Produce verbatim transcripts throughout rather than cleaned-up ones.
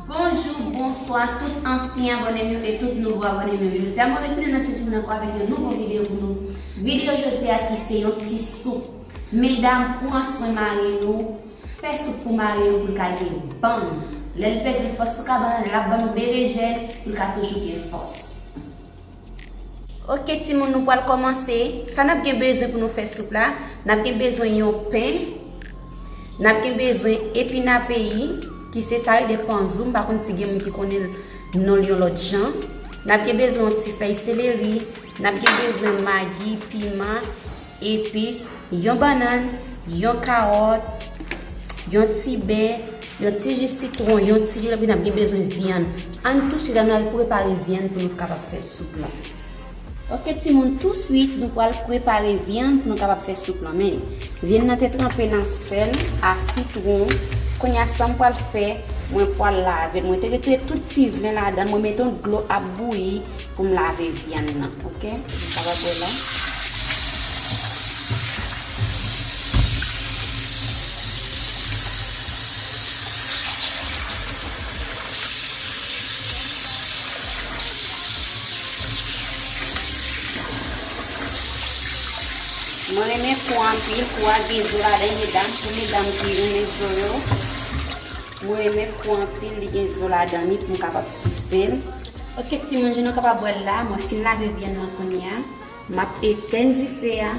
Bonjou, bonswa, tout ansyen abòne m yo e tout nouvo abòne m yo. Jodi a, mwen retounen nan kizin nan ankò avèk yon nouvo videyo pou nou. Videyo jodi a ki se yon ti soup. Medam, pran swen mari nou. Fè soup pou mari nou pou l ka gen bann. Lè l pèdi fòs sou kabann nan, l ap ban nou berejèn pou l ka toujou gen fòs. Oke, timoun, nou pral kòmanse. Sa n ap gen bezwen pou nou fè soup la, n ap gen bezwen yon pen, n ap gen bezwen epina peyi, ki se sa rele panzou, m pa konn si gen moun ki konnen non l yon lòt jan. N ap gen bezwen yon ti fèy seleri, n ap gen bezwen magi, piman, epis, yon bannann, yon kawòt, yon ti bè, yon ti ji sitwon, yon ti lwil, epi n ap gen bezwen vyann. Ann tousuit, ann al prepare vyann pou nou kapab fè soup la. Oke, timoun, tousuit, nou pral prepare vyann pou nou kapab fè soup la. Men, vyann nan te tranpe nan sèl, a sitwon. Kounye a, sa m pral fè, mwen pral lave l. Mwen te retire tout ti vlen ladan l, mwen mete yon dlo ap bouyi pou m lave vyann nan, oke? Sa va bwè la. Mwen renmen kou anpil, kou a gen zo ladan l, medam, pou medam ki renmen zo yo. Mwen renmen kou anpil, li gen zo ladan li pou m kapab souse l. Oke, timoun, jan nou kapab wè l la, mwen fin lave vyann nan kounye a. M ap etèn dife a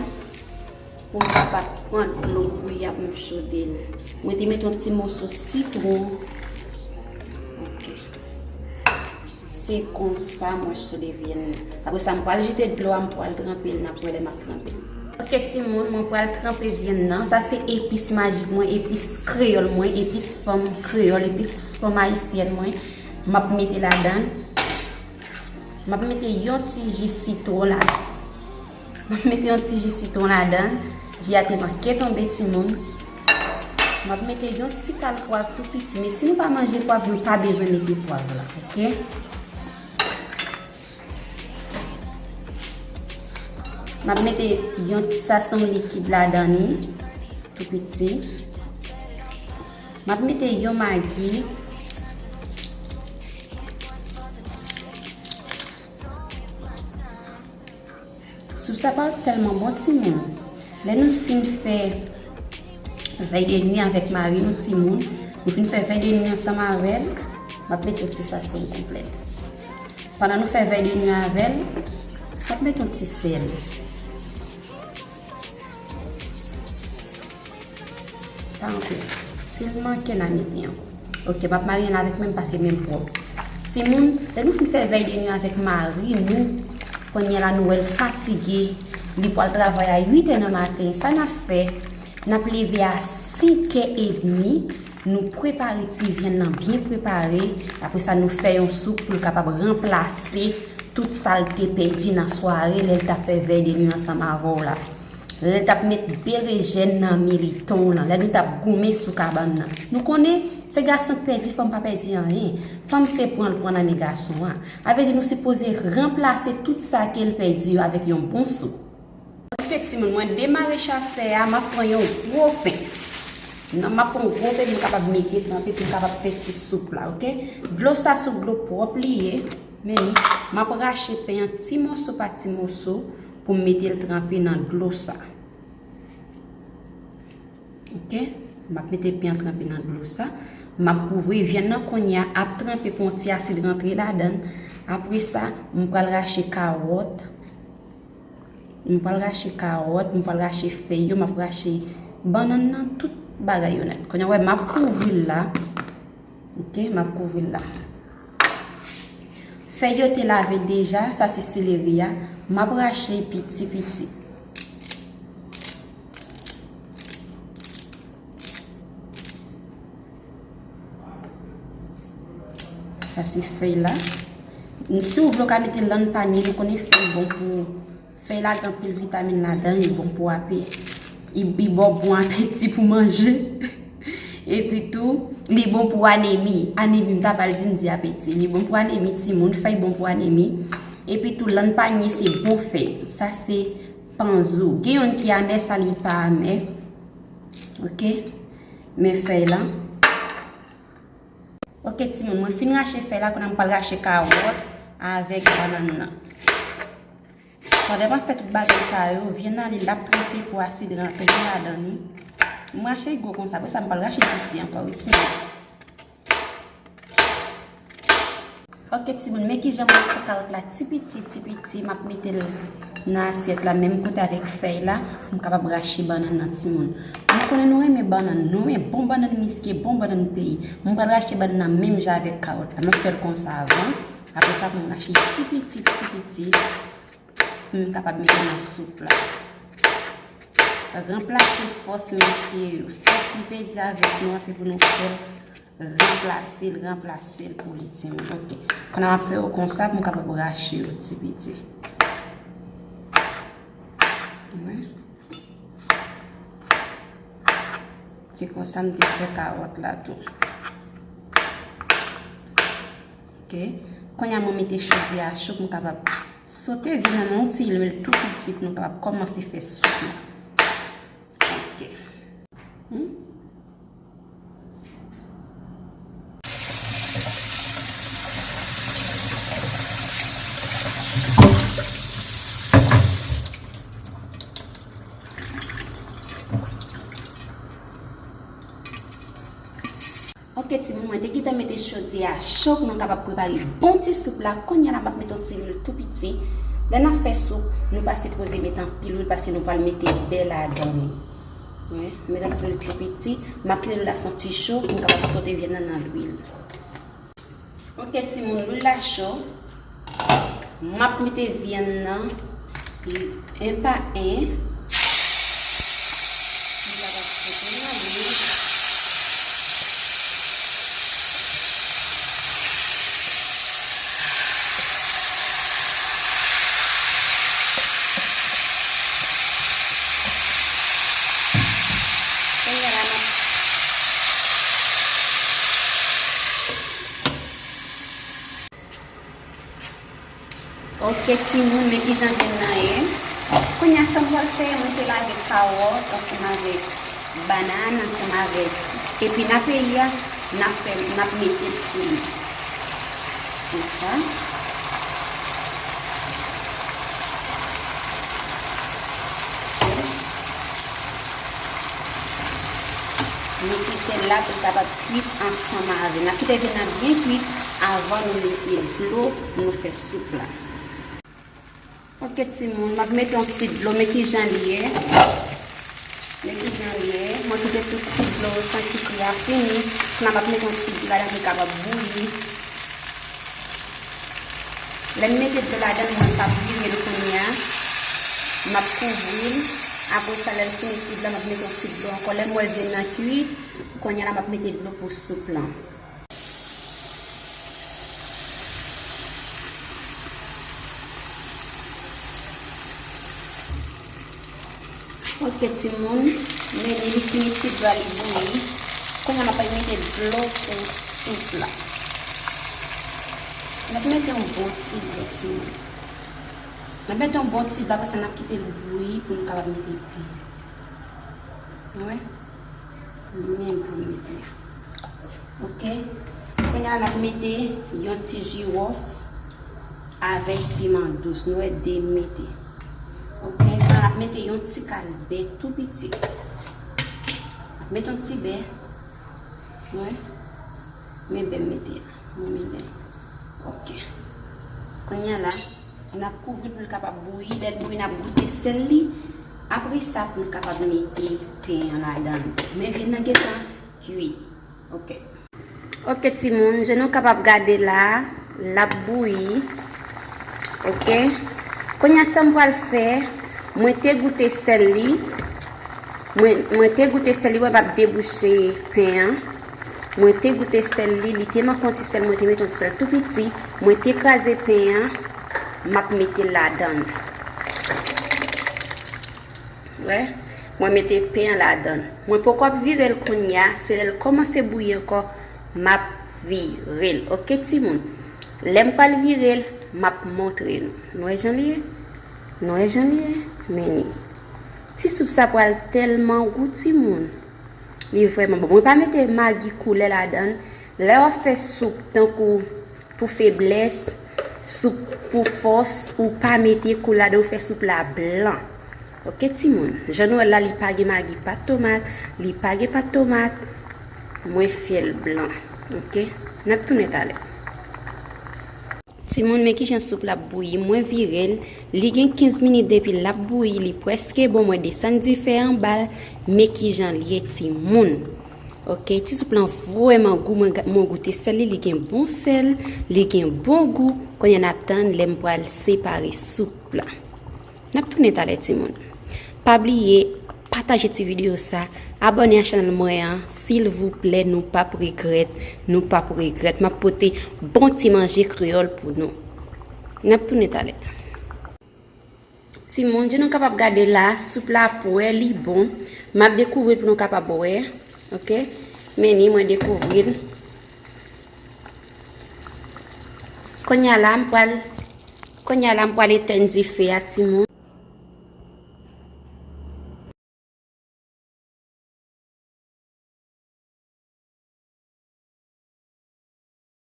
pou m kapab pran dlo bouyi a pou m chode l. Mwen te met yon ti moso sitwon. Oke. Se konsa mwen chode vyann nan. Apre sa, m pral jete dlo a, m pral tranpe l, n ap wè lè m ap tranpe l. Oke, timoun, mwen pral tranpe vyann nan. Sa se epis majik mwen, epis kreyòl mwen, epis fanm kreyòl, epis fanm ayisyèn mwen. M ap mete ladan l. M ap mete yon ti ji sitwon la. M ap mete yon ti ji sitwon ladan. Ji a te manke tonbe, timoun. M ap mete yon ti kal pwav tou piti. Men si nou pa manje pwav, nou pa bezwen mete pwav la, oke? M ap mete yon ti sason likid ladan li, tou piti. M ap mete yon magi. Soup sa pa tèlman bon, timoun. Lè nou fin fè vèy de nwi avèk mari nou, timoun, nou fin fè vèy de nwi ansanm avè l, m ap mete yon ti sason konplèt. Pandan nou fè vèy de nwi avè l, m ap mete yon ti sèl. Pa anpil. Si l manke, n a mete ankò. Oke, m ap marye l avèk men m paske men m pwòp. Timoun, lè nou fin fè vèy de nwi avèk mari nou, kounye a la nou wè l fatige, li pral travay a uit è nan maten. Sa n ap fè? N ap leve a senk è edmi, nou prepare ti vyann nan byen prepare. Apre sa, nou fè yon soup pou l kapab ranplase tout sa l te pèdi nan sware lè l t ap fè vèy de nwi ansanm avè w la. Lè l t ap met berejèn nan militon w lan, lè nou t ap goumen sou kabann nan. Nou konnen, se gason k pèdi, fanm pa pèdi anyen. Fanm se pran l pran nan men gason an. Sa vle di nou sipoze ranplase tout sa ke l pèdi yo avèk yon bon soup. Oke, timoun, mwen demare chasè a, m ap pran yon gwo pen. Non, m ap pran yon gwo pen pou m kapab mete tranpe, pou m kapab fè ti soup la, oke? Dlo sa se dlo pwòp li ye. Men, m ap rache pen an ti moso pa ti moso pou m mete l tranpe nan dlo sa. Oke? M ap mete pen an tranpe nan dlo sa. M ap kouvri vyann nan kounye a, ap tranpe pou yon ti asid rantre ladan l. Apre sa, m pral rache kawòt. M pral rache kawòt, m pral rache fèy yo, m ap rache bannann nan, tout bagay yo nèt. Kounye a, wè, m ap kouvri l la. Oke, m ap kouvri l la. Fèy yo te lave deja, sa se seleri a. M ap rache piti piti. Sa se fèy la. Si w vle, w ka mete lann panye, nou konnen fèy bon pou, fèy la gen anpil vitamin ladan, li bon pou apeti. Li, li ba w bon apeti pou manje. Epi tou, li bon pou anemi. Anemi, m ta pral di m di apeti. Li bon pou anemi timoun, fèy bon pou anemi. Epi tou, lann panye se bon fèy. Sa se panzou. Gen youn ki amè, sa li pa amè. Oke? Men fèy la. Ok, timoun, mwen fin rache fèy la, kounye a m pral rache kawòt avèk bannann nan. Pandan m ap fè tout bagay sa yo, vyann nan li l ap trete pou asid rantre ladan li. M rache l gwo konsa, apre sa m pral rache l piti ankò, wi, timoun. Ok, timoun, men kijan m rache kawòt la ti piti, ti piti, m ap mete l nan asyèt la, menm kote avèk fèy la, pou m kapab rache bannann nan, timoun. Mwen konnen nou renmen bannann, nou renmen bon bannann miske, bon bannann peyi. Mwen pral rache bannann nan menm jan avèk kawòt la. Mwen fè l konsa avan. Apre sa, pou m rache ti piti, ti piti, pou m kapab mete nan soup la. Ranplase fòs mesye yo. Fòs li pèdi avèk nou an, se pou nou fè l ranplase l, ranplase l pou li, timoun. Ok. Kounye a m ap fè yo konsa pou m kapab rache yo ti piti. Wi. Se konsa m te fè kawòt la tou. Ok. Kounye a mwen mete chodyè a cho pou m kapab sote vyann nan yon ti lwil tou piti pou nou kapab kòmanse fè soup la. Ok. Hmm? Ok, timoun, mwen te gentan mete chodyè a cho pou nou kapab prepare bon ti soup la. Kounye a la, m ap mete yon ti lwil tou piti. Lè n ap fè soup, nou pa sipoze mete anpil lwil paske nou pral mete bè ladan li. Wi, m mete yon ti lwil tou piti. M ap kite lwil la fè yon ti cho pou m kapab sote vyann nan nan lwil. Ok, timoun, lwil la cho. M ap mete vyann nan en pa en. M kapab sote nan lwil. Kounye a la, m ap Ok, timoun, men kijan vyann nan ye. Kounye a, sa m pral fè, mwen te lave kawòt ansanm avèk bannann, ansanm avèk epi nan peyi a, n ap fè, n ap mete l sou li. Konsa. Nou kite l la pou l kapab kuit ansanm avè l. N ap kite vyann nan byen kuit avan nou mete dlo pou nou fè soup la. Ok, timoun, m ap mete yon ti dlo, men kijan li ye. Men kijan li ye. Mwen kite tout ti dlo, santi kri a fini. Kounye a m ap mete yon ti dlo ladan pou l kapab bouyi. Lè m mete dlo ladan l, mwen p ap vire l kounye a. M ap kouvri l. Apre sa, lè l fini kuit la, m ap mete yon ti dlo ankò. Lè m wè vyann nan kuit, kounye a la, m ap mete dlo pou soup lan. Ok, timoun, men li fini ti dlo a li bouyi. Kounye a m ap mete dlo pou soup la. M ap mete yon bon ti dlo, timoun. M ap mete yon bon ti dlo, apre sa n ap kite l bouyi pou nou kapab mete pen. Wè? Men dlo m mete a. Ok. Kounye a n ap mete yon ti jiwòf avèk piman dous. Nou wè de m mete. Ok. Kounye a n ap mete yon ti kal bè tou piti. N ap mete yon ti bè. Wè. Men bè m mete a. Mwen mete. Ok. Kounye a la, n ap kouvri pou l kapab bouyi. Lè l bouyi, n ap goute sèl li. Apre sa, pou n kapab mete pen an ladan l. Men vyann nan gentan kuit. Ok. Ok, timoun, jan nou kapab gade la, l ap bouyi. Ok. Kounye a, sa m pral fè, mwen te goute sèl li. Mwen, mwen te goute sèl li, wè m ap debouche pen an. Mwen te goute sèl li, li te manke yon ti sèl, mwen te mete yon ti sèl tou piti. Mwen te kraze pen an, m ap mete l ladan l. Wè, mwen mete pen an ladan l. Mwen poko ap vire l kounye a, se lè l kòmanse bouyi ankò, m ap vire l. Ok, timoun? Lè m pral vire l, m ap montre nou. Nou wè jan li ye? Nou wè jan li ye? Men li. Ti soup sa pral tèlman gou, timoun. Li vrèman bon. Mwen pa mete magi koulè ladan l. Lè w ap fè soup tankou pou feblès, soup pou fòs, ou pa mete kou ladan, ou fè soup la blan. Oke, timoun? Jan nou wè l la, li pa gen magi, pa t tomat, li pa gen pa t tomat. Mwen fè l blan. Oke? N ap tounen talè. Timoun, men kijan soup la ap bouyi. Mwen vire l. Li gen kenz minit depi l ap bouyi. Li prèske bon. Mwen desann dife anba l. Men kijan l ye, timoun. Oke, ti soup lan vrèman gou. Mwen, ga- mwen goute sèl li. Li gen bon sèl. Li gen bon gou. Kounye a n ap tann lè m pral separe soup la. N ap tounen talè, timoun. Pa bliye pataje ti videyo sa, abòne a chanèl mwen an, silvouplè, nou p ap regrèt, nou p ap regrèt. M ap pote bon ti manje kreyòl pou nou. N ap tounen talè. Timoun, jan nou kapab gade la, soup la pwè, li bon. M ap dekouvri l pou nou kapab wè. Oke? Men ni mwen dekouvri l. Kounye a la, m pral, kounye a la, m pral etenn dife a, timoun.